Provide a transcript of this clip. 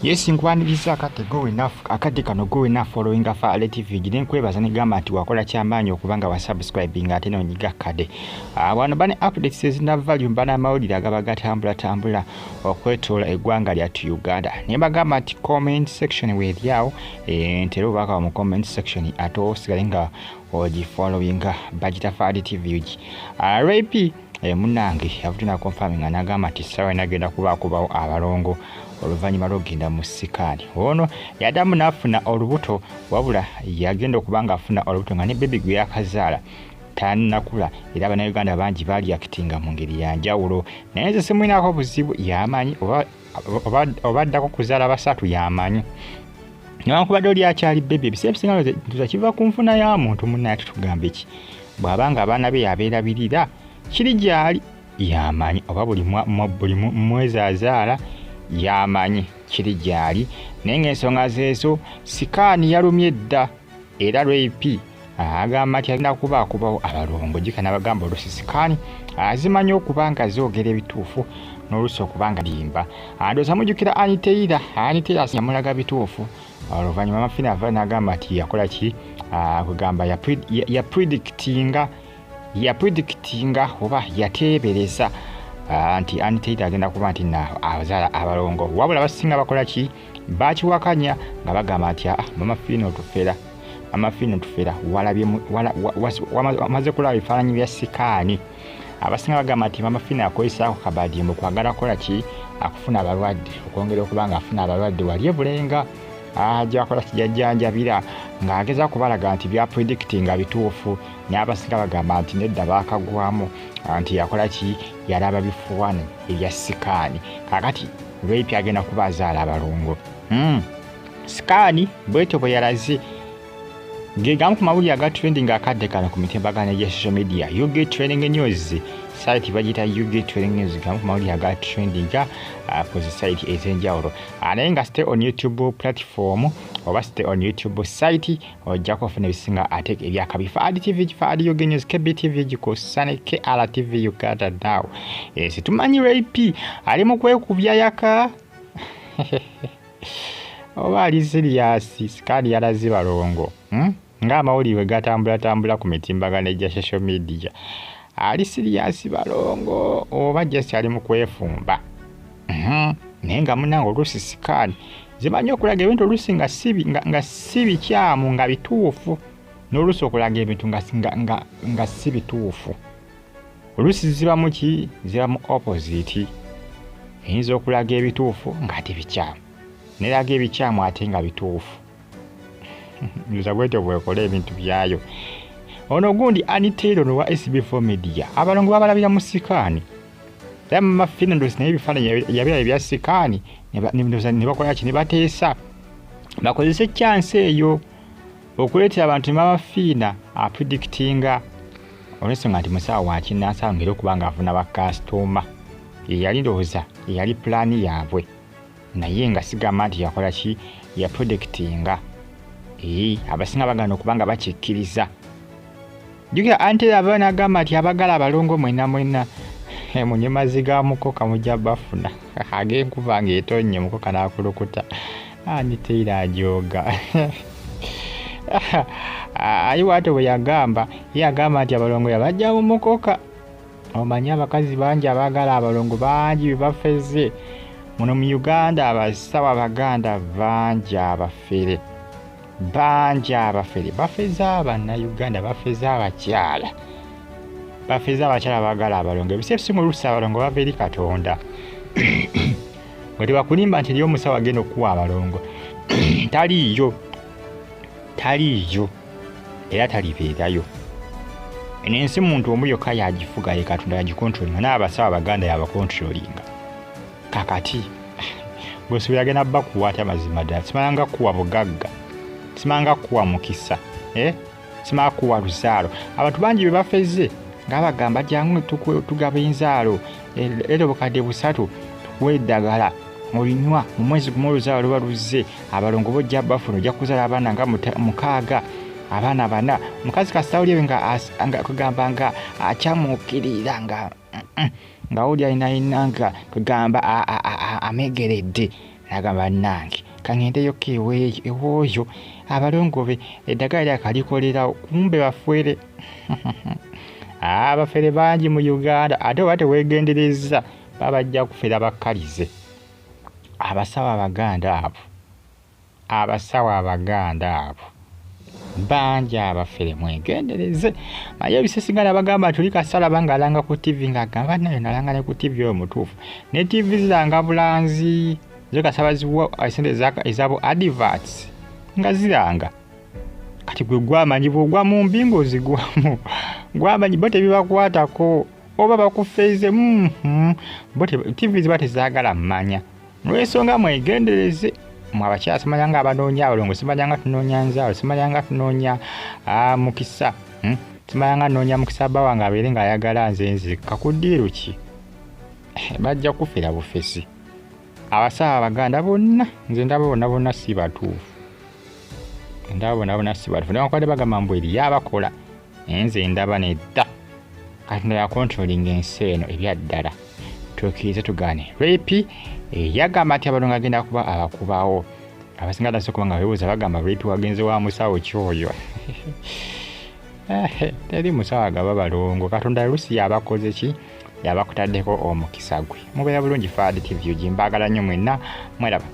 Yes, nkwaniriza akadde go enough, akadde kano go enough following Fale TV. Gine nkwebaza negamba nti wakola kyamaanyi okuba nga wasubscribing ate n'onyiga akadde. Wano bane updates ezina value, mbana amawulire agaba gatambulatambula okwetoola eggwanga lyattu Uganda. Naye bagamba nti comment section weeri awo, ntera obubaka mu comment section ate osigale nga ogifollowinga bagita Fale TV UG. Ray P munnange yavudde nakonfaminga n'agamba nti essaawa yonna agenda kubaakubawo abalongo oluvannyuma lw'okugenda mu scan. Ono yaddamu n'afuna olubuto, wabula yagenda okuba ng'afuna olubuto nga ne bebi gwe yakazaala tannakula, era Bannayuganda bangi baaliyakitinga mu ngeri ya njawulo. Naye nze simulinako buzibu, yamanyi oba addako kuzaala basatu yamanyi, newankubadde oli akyali bebi. Ebiseera ebisinga ntuza kiva ku nfuna ya muntu munnaye, tutugambe ki bw'aba nga abaana be yabeerabirira kiri gyali yamanyi, oba buli mwezi azaala yamanyi kiri gyali. Naye ng'ensonga zeezo, scan yalumye dda, era Ray P agamba nti agenda kubaakubawo abalongo. Gika n'abagamba oluusi scan azimanyi okuba nga zoogera ebituufu n'oluusi okuba nga limba. Ndowooza mujjukira Ann Taylor. Ann Taylor yamulaga bituufu, oluvannyuma Mafina ava n'agamba nti yakola ki, kugamba yapredictinga oba yateebereza nti Ann Taylor agenda kuba nti azaala abalongo. Wabula abasinga bakola ki, bakiwakanya nga bagamba nti aa, Mama Fiina otufera, Mama Fiina otufera, walabye wamaze kulaba ebifaananyi bya scan. Abasinga bagamba nti Mama Fiina akozesaako kabadimbo kwagala kukola ki, akufuna abalwadde, okwongera okuba nga afuna abalwadde wali ebulenga ajakola kijajjanjabira, ng'ageza kubalaga nti bya predictinga bituufu. Naye abasinga bagamba nti nedda, baakagwamu nti yakola ki, yalaba bifuwane ebya scan. Kakati Ray P agenda kuba azaala abalongo. Scan bwetyo bwe yalaze. Gegamu ku mawulire aga trending akadde kano ku mitimbagano egya social media. UG Trending News site bagiyita UG Trending News, gamu ku mawulire aga trending ku zi site ez'enjawulo. Naye nga stay on YouTube platform oba stay on YouTube site, ojja kufuna ebisinga ate ebyakabi. Faadi TV, Faadi UG News, KBTV gikusane, KRTV Uganda Now. Situmanyi Ray P ali mu kwekubya yaka oba ali serious. Scan yalaze balongo, Ng'amawulire bwe gatambulatambula ku mitimbagano egya social media, ali serious balongo oba just ali mu kwefumba? Naye nga munnange oluusi scan zimanyi okulaga ebintu oluusi nga si bikyamu, nga bituufu, n'oluusi okulaga ebintu nga si bituufu. Oluusi zibamu ki, zibamu opposite, eyinza okulaga ebituufu ng'ate bikyamu, neraga ebikyamu ate nga bituufu. Nza bwetyo bwekola ebintu byayo. Ono gundi Ann Taylor wa SB4 Media, abalongo babalabira mu scan. Era Mama Fina ndozi naye ebifaananyi yabiraba ebya scan, ne bakola ki, ne bateesa bakozese chance eyo okuleetera abantu ne Mama Fiina apredictinga, olw'ensonga nti musawo wa kinnansi ngeri okuba ng'afuna bakasitoma. Yeyali ndowooza eyali pulaani yaabwe, naye nga sigamba nti yakola ki, yapredictinga. Abasinga bagana okuba nga bakikkiriza. Jjukira ante aba n'agamba nti abagala abalongo mwenna mwenna munywe mazzi ga mukoka, mujja bafuna ag'enkuba ng'etonnye, mukoka n'akulukuta. Ann Taylor ajooga ayi bwatyo bwe yagamba. Ye yagamba nti abalongo yabajja mu mukoka. Omanyi abakazi bangi abaagala abalongo bangi bebafeze muno mu Uganda. Abasawo Abaganda bangi abafere, bangi abafere bafeze Abannayuganda, bafeze abakyala, bafeze abakyala abaagala abalongo. Ebiseera ebisinga oluusi abalongo bava eri Katonda. Bwe tebakulimba nti eri omusawo agenda okuwa abalongo, taliiyo, taliiyo era talibeerayo. Eno ensi muntu omu yokka yagifuga, ye Katonda, yagikontrolinga, n'abasawo Abaganda yabakontrolinga. Kakati gwesuubira agenda bakuwa atya? Mazima ddala simala kuwa bugagga, simala kuwa mukisa, eh? Simala kuwa luzaalo. Abantu bangi be bafeze nga bagamba jangu tugaba enzaalo, era 3,000 tukuwa eddagala olinywa mu mwezi gumu, oluzaalo luba luzze, abalongo bojja bafuna, ojja kuzaala abaana nga mukaaga, abaana bana. Omukazi kasita oli nga kugamba nga akyamuukirira nga oli alinalina nga kugamba amegeredde. Nagamba nange kaŋŋendeyoko eweeyo ewooyo abalongo be eddagala lyakalikolerawo, kumbe bafere. Abafere bangi mu Uganda, ate oba teweegenderezza baba bajja kufera bakkalize. Abasawo Abaganda abo, abasawo Abaganda abo bangi abafere, mwegendereze. Naye ebisesinga nabagamba nti oli kasalaba ng'alanga ku TV, ng'agamba nayo nalanga ne ku TV oyo mutuufu, ne TV ziranga bulanzi zo, kasaba ziwa esente ezabo adverts nga ziranga. Kati gwe gwamanyi bw'ogwa mu mbi ng'ozigwamu, gwamanyi bo tebibakwatako oba bakufeeze. Bo TV ziba tezaagala mmanya. Lwensonga mwegendereze mwe abakyala, simanya nga abanoonya abalongo, simanya nga tunoonya nzaalo, simanya nga tunoonya mukisa, Simanya nga nnoonya mukisa bba wange abeere ng'ayagala nze nzekka ku ddiiru ki. Bajja kufera bufesi. Abasawo Abaganda bonna nze ndaba bonna bonna si batuufu, ndaba bonna bonna si batuufu, newankubadde bagamba mbu eriyo abakola, naye nze ndaba nedda. Katonda yacontrollinga ensi eno ebyaddala, tukkirize tugaane. Rape yagamba nti abalongo agenda kuba abakubawo. Abasinga dase okuba nga beebuuza, bagamba rape wagenze wa musawo ki oyo? Teri musawo agaba balongo. Katonda lusi yabakoze ki, yabakutaddeko omukisa gwe. Mubeera bulungi. Fad TV, mbaagala nnyo mwenna, mweraba.